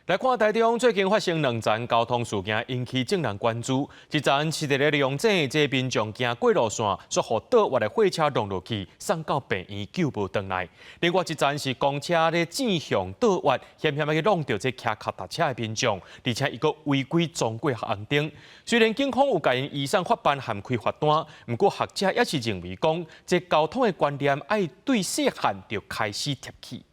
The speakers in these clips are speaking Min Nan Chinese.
來看台中最近發生兩樁交通事件，引起眾人關注。一樁是佇咧龍井，這民眾行過路線，煞予倒彎的貨車撞落去，送到病院救無轉來。另外一樁是公車咧正向倒彎，險險去挵著這騎腳踏車的民眾，而且伊閣違規撞過紅燈。雖然警方有共𪜶移送法辦函開罰單，毋過學者也是認為講，這交通的觀念愛對細漢就開始貼起。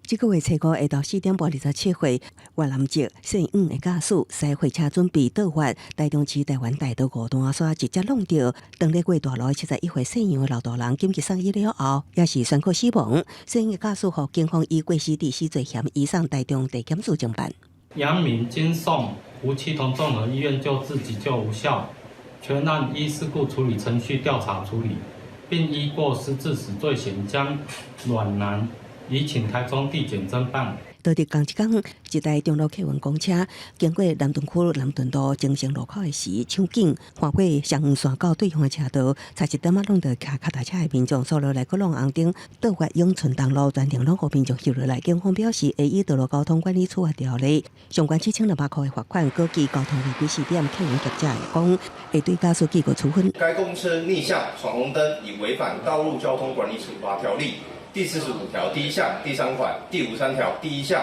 這個月初五下晝4點半27分，越南籍姓黃的駕駛駛貨車準備倒彎，台中市台灣大道五段煞直接挵著當咧過大路71歲姓楊的老大人，緊急送醫了後，也是宣告死亡。姓楊的駕駛予警方以過失致死罪嫌移送台中地檢署偵辦。楊明經送吳圻同綜合醫院救治急救無效，全案依事故處理程序調查處理，並依過失致死罪嫌將阮男移請台中地檢偵辦。佇仝一工，一台中路客運公車經過南屯區南屯路精誠路口的時，搶緊橫過雙黃線到對向的車道，差一點仔挵著騎腳踏車的民眾，煞落來閣挵紅燈，倒彎永春東路全程攏予民眾翕落來。警方表示，會依道路交通管理處罰條例，相關7200塊的罰款，估計交通違規四點，客運業者講會對駕駛記過處分。該公車逆向闖紅燈，已違反道路交通管理處罰條例第45條第一項第三款、第53條第一項，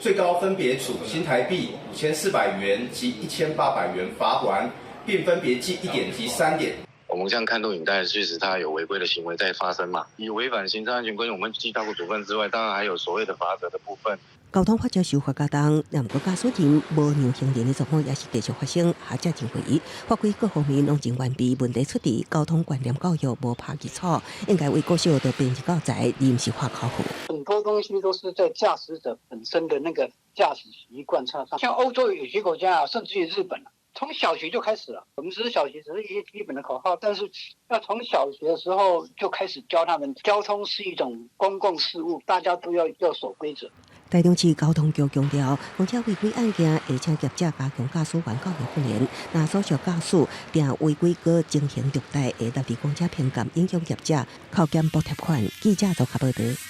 最高分別處新台幣5400元及1800元罰鍰，並分別記1點及3點。我們這樣看錄影帶，確實他有違規的行為在發生嘛？以違反行車安全規定，我們記大過處分之外，當然還有所謂的罰則的部分。交通法則修法加重，毋過駕駛人無讓行人的狀況也是繼續發生。學者認為，法規各方面攏真完備，問題出佇交通觀念教育無拍基礎，應該為國小就編入教材，而毋是發考試。很多東西都是在駕駛者本身的那個駕駛習慣上，像歐洲有些國家啊，甚至於日本，從小學就開始了。我們只是小學，只是一些基本的口號，但是要從小學的時候就開始教他們，交通是一種公共事務，大家都要守規則。台中市交通局強調，公車違規案件會請業者加強駕駛員教育訓練，若所屬駕駛定違規閣情形重大，會納入公車評鑑，影響業者扣減補貼款。記者綜合報導。